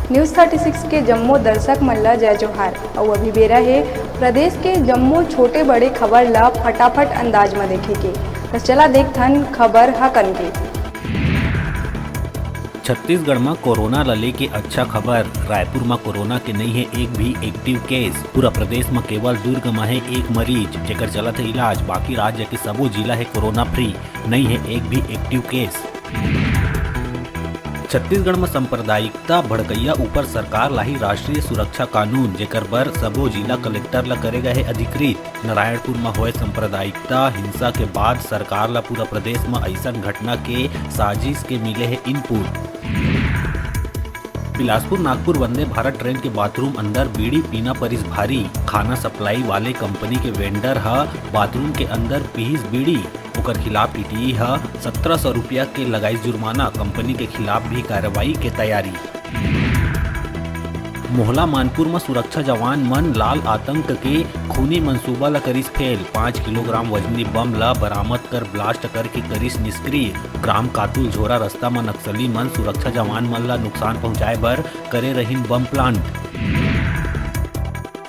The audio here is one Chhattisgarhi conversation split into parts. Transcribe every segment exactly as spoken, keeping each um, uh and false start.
News thirty six के जम्मो दर्शक मन ला जय जोहार। अउ अभी बेरा हे प्रदेश के जम्मो छोटे बड़े खबर ला फटाफट अंदाज म देखे के। त चला देखथन खबर ह कन के। छत्तीसगढ़ म कोरोना ल लेके अच्छा खबर। रायपुर म कोरोना के नइ हे एक भी एक्टिव केस। पूरा प्रदेश म केवल दुर्ग म हे एक मरीज, जेकर चलत हे इलाज। बाकी राज्य के सबो जिला हे कोरोना फ्री, नइ हे एक भी एक्टिव केस। छत्तीसगढ़ म सांप्रदायिकता भड़कइया ऊपर सरकार लाही राष्ट्रीय सुरक्षा कानून, जेकर बर सबो जिला कलेक्टर ल करे गए हे अधिकृत। नारायणपुर म होए सांप्रदायिकता हिंसा के बाद सरकार ल पूरा प्रदेश म अइसन घटना के साजिश के मिले हे इनपुट। बिलासपुर नागपुर वंदे भारत ट्रेन के बाथरूम अंदर बीड़ी पीना परिस भारी। खाना सप्लाई वाले कंपनी के वेंडर ह बाथरूम के अंदर पीस बीड़ी। ओकर खिलाफ टीटीई ह सत्रह सौ रुपया के लगाइस जुर्माना। कंपनी के खिलाफ भी कार्रवाई के तैयारी। मोहला मानपुर म सुरक्षा जवान मन लाल आतंक के खूनी मंसूबा ल करिस फेल। पाँच किलोग्राम वजनी बम ल बरामद कर ब्लास्ट करके करिस निष्क्रिय। ग्राम कातुल झोरा रस्ता म नक्सली मन सुरक्षा जवान मन ल नुकसान पहुंचाए बर करे रहिन बम प्लांट।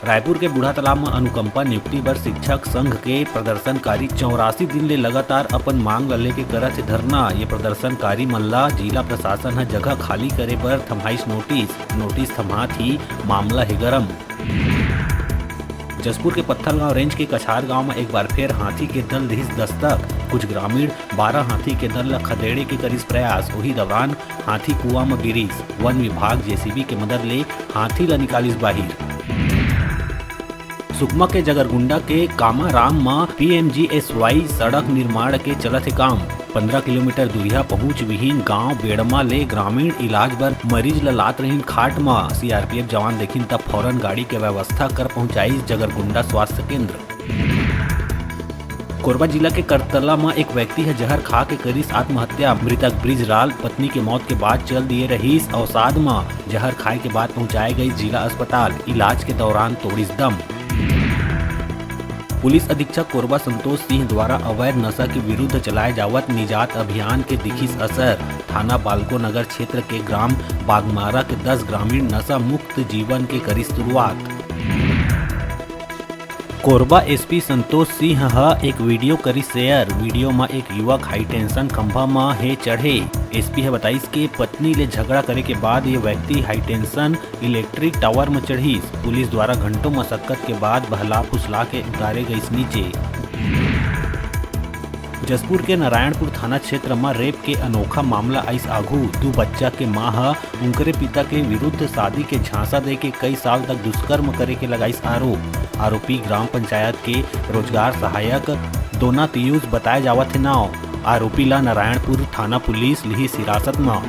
रायपुर के बूढ़ा तालाब म अनुकंपा नियुक्ति बर शिक्षक संघ के प्रदर्शनकारी चौरासी दिन ले लगातार अपन मांग ल लेके करत हे धरना। ये प्रदर्शनकारी मन ल जिला प्रशासन ह जगह खाली करे बर थम्हाइस नोटिस। नोटिस थम्हात ही मामला हे गरम। जशपुर के पत्थलगांव रेंज के कछार गांव म एक बार फेर हाथी के दल दिस दस्तक। कुछ ग्रामीण बारह हाथी के दल ल खदेड़े के करिस प्रयास। उही दौरान हाथी कुआं म गिरिस। वन विभाग जेसीबी के मदद ले हाथी ल निकालिस बाहिर। सुकमा के जगरगुंडा के कामाराम म पीएमजीएसवाई सड़क निर्माण के चलत हे काम। पंद्रह किलोमीटर दूरिहा पहुंच विहीन गांव बेड़मा ले ग्रामीण इलाज बर मरीज ल लात रहिन खाट म। सीआरपीएफ जवान देखिन त फौरन गाड़ी के व्यवस्था कर पहुंचाइस जगरगुंडा स्वास्थ्य केंद्र। कोरबा जिला के करतला म एक व्यक्ति ह जहर खा के करिस आत्महत्या। मृतक बृजलाल पत्नी के मौत के बाद चल दिए रहिस अवसाद म। जहर खाए के बाद पहुंचाए गइस जिला अस्पताल, इलाज के दौरान तोड़िस दम। पुलिस अधीक्षक कोरबा संतोष सिंह द्वारा अवैध नशा के विरुद्ध चलाए जावत निजात अभियान के दिखिस असर। थाना बालको नगर क्षेत्र के ग्राम बागमारा के दस ग्रामीण नशा मुक्त जीवन के करिस शुरुआत। कोरबा एसपी संतोष सिंह ह एक वीडियो करिस शेयर। वीडियो म एक युवक हाई टेंशन खंभा म हे चढ़े। एसपी ह बताइस के पत्नी ले झगड़ा करे के बाद ये व्यक्ति हाई टेंशन इलेक्ट्रिक टावर म चढ़िस। पुलिस द्वारा घंटों मशक्कत के बाद बहला फुसला के उतारे गइस नीचे। जशपुर के नारायणपुर थाना क्षेत्र म रेप के अनोखा मामला आइस आघू। दू बच्चा के मां ह उनकरे पिता के विरुद्ध शादी के झांसा दे के कई साल तक दुष्कर्म करे के लगाइस आरोप। आरोपी ग्राम पंचायत के रोजगार सहायक दोना तियुज बताए जावत हे नाव। आरोपी ला नारायणपुर थाना पुलिस लिहिस हिरासत म।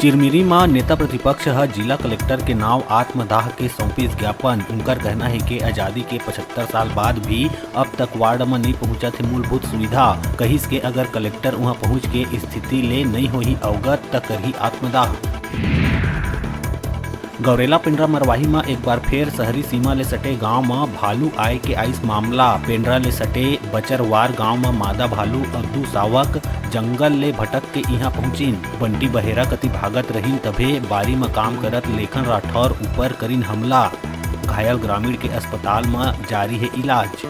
चिरमिरी म नेता प्रतिपक्ष ह जिला कलेक्टर के नाव आत्मदाह के सौंपिस ज्ञापन। उनकर कहना हे के आजादी के पचहत्तर साल बाद भी अब तक वार्ड म नइ पहुंचत हे मूलभूत सुविधा। कहिस के अगर कलेक्टर उहां पहुंच के स्थिति ले नइ होही अवगत, त करही आत्मदाह। गौरेला पेंड्रा मरवाही म एक बार फेर शहरी सीमा ले सटे गांव म भालू आए के आइस मामला। पेंड्रा ले सटे बचरवार गांव म मादा भालू अउ दू सावक जंगल ले भटक के इहां पहुंचिन। बंटी बहेरा कति भागत रहिन, तभे बारी म काम करत लेखन राठौर ऊपर करिन हमला। घायल ग्रामीण के अस्पताल म जारी हे इलाज।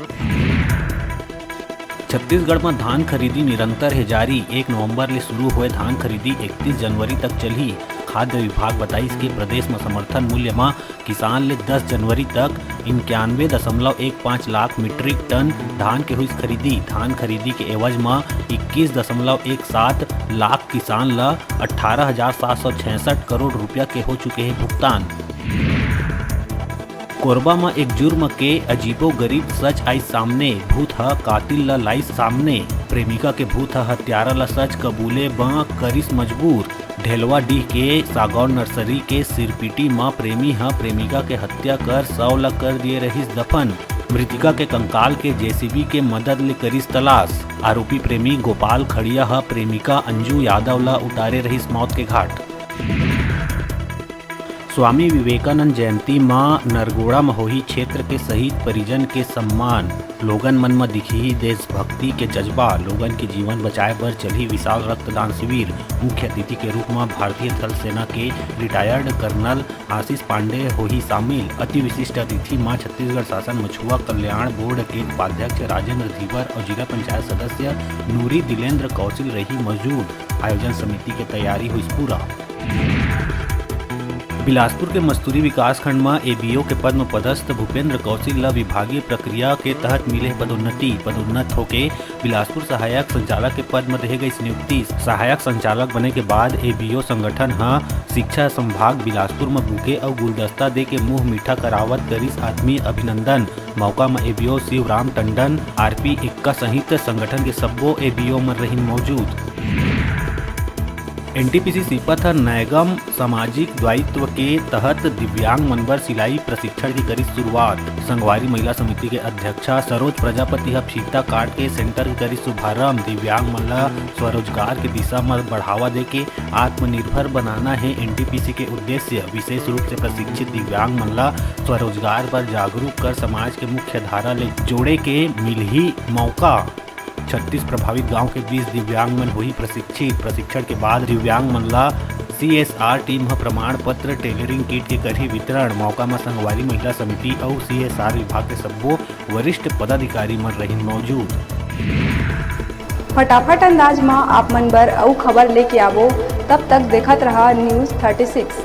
छत्तीसगढ़ म धान खरीदी निरंतर हे जारी। एक नवंबर ले शुरू होए धान खरीदी इकतीस जनवरी तक चलही। खाद्य विभाग बताइस के प्रदेश म समर्थन मूल्य म किसान ले दस जनवरी तक इक्यानवे दशमलव एक पाँच लाख मीट्रिक टन धान के होइस खरीदी। धान खरीदी के एवज म इक्कीस दशमलव एक सात लाख किसान ल अट्ठारह हजार सात सौ छियासठ करोड़ रुपया के हो चुके हे भुगतान। कोरबा म एक जुर्म के अजीबो गरीब सच आइस सामने। भूत ह कातिल ल लाइस सामने। प्रेमिका के भूत ह हत्यारा ल सच कबूले म करिस मजबूर। ढेलवा डीह के सागौन नर्सरी के सिरपीटी म प्रेमी ह प्रेमिका के हत्या कर शव ल कर दिए रहिस दफन। मृतिका के कंकाल के जेसीबी के मदद ले करिस तलाश। आरोपी प्रेमी गोपाल खड़िया ह प्रेमिका अंजू यादव ल उतारे रहिस मौत के घाट। स्वामी विवेकानंद जयंती म नरगोड़ा म होही क्षेत्र के शहीद परिजन के सम्मान। लोगन मन म दिखही देशभक्ति के जज्बा, लोगन के जीवन बचाए बर चलही विशाल रक्तदान शिविर। मुख्य अतिथि के रूप म भारतीय थल सेना के रिटायर्ड कर्नल आशीष पांडे होही शामिल। अति विशिष्ट अतिथि म छत्तीसगढ़ शासन मछुआ कल्याण बोर्ड के उपाध्यक्ष राजेंद्र धीवर अउ जिला पंचायत सदस्य नूरी दिलेंद्र कौशिल रही मौजूद। आयोजन समिति के तैयारी होइस पूरा। बिलासपुर के मस्तूरी विकासखंड म एबीओ के पद म पदस्थ भूपेंद्र कौशिल ल विभागीय प्रक्रिया के तहत मिले पदोन्नति। पदोन्नत होके बिलासपुर सहायक संचालक के पद म देहे गइस नियुक्ति। सहायक संचालक बने के बाद एबीओ संगठन ह शिक्षा संभाग बिलासपुर म बुके अउ गुलदस्ता दे के मुंह मीठा करावत करिस आत्मीय अभिनंदन। मौका म एबीओ शिवराम टंडन, आरपी एक्का सहित संगठन के सब्बो एबीओ मन रहिन मौजूद। एनटीपीसी सीपत ह नैगम सामाजिक दायित्व के तहत दिव्यांग मन बर सिलाई प्रशिक्षण की करिस शुरुआत। संगवारी महिला समिति के अध्यक्षा सरोज प्रजापति ह फीता काट के सेंटर के करिस शुभारंभ। दिव्यांग मन ल स्वरोजगार के दिशा म बढ़ावा देके आत्मनिर्भर बनाना हे एनटीपीसी के उद्देश्य। विशेष रूप से प्रशिक्षित दिव्यांग मन ल स्वरोजगार बर जागरूक कर समाज के मुख्य धारा ले जोड़े के मिलही मौका। छत्तीस प्रभावित गांव के बीस दिव्यांग मन होही प्रशिक्षित। प्रशिक्षण के बाद दिव्यांग मन ला सीएसआर टीम ह प्रमाण पत्र, टेलरिंग किट के करही वितरण। मौका म संगवारी महिला समिति अउ सीएसआर विभाग के सब्बो वरिष्ठ पदाधिकारी मन रहिन मौजूद। फटाफट अंदाज म आप मन बर अउ खबर लेके आबो, तब तक देखत रहा न्यूज थर्टी सिक्स।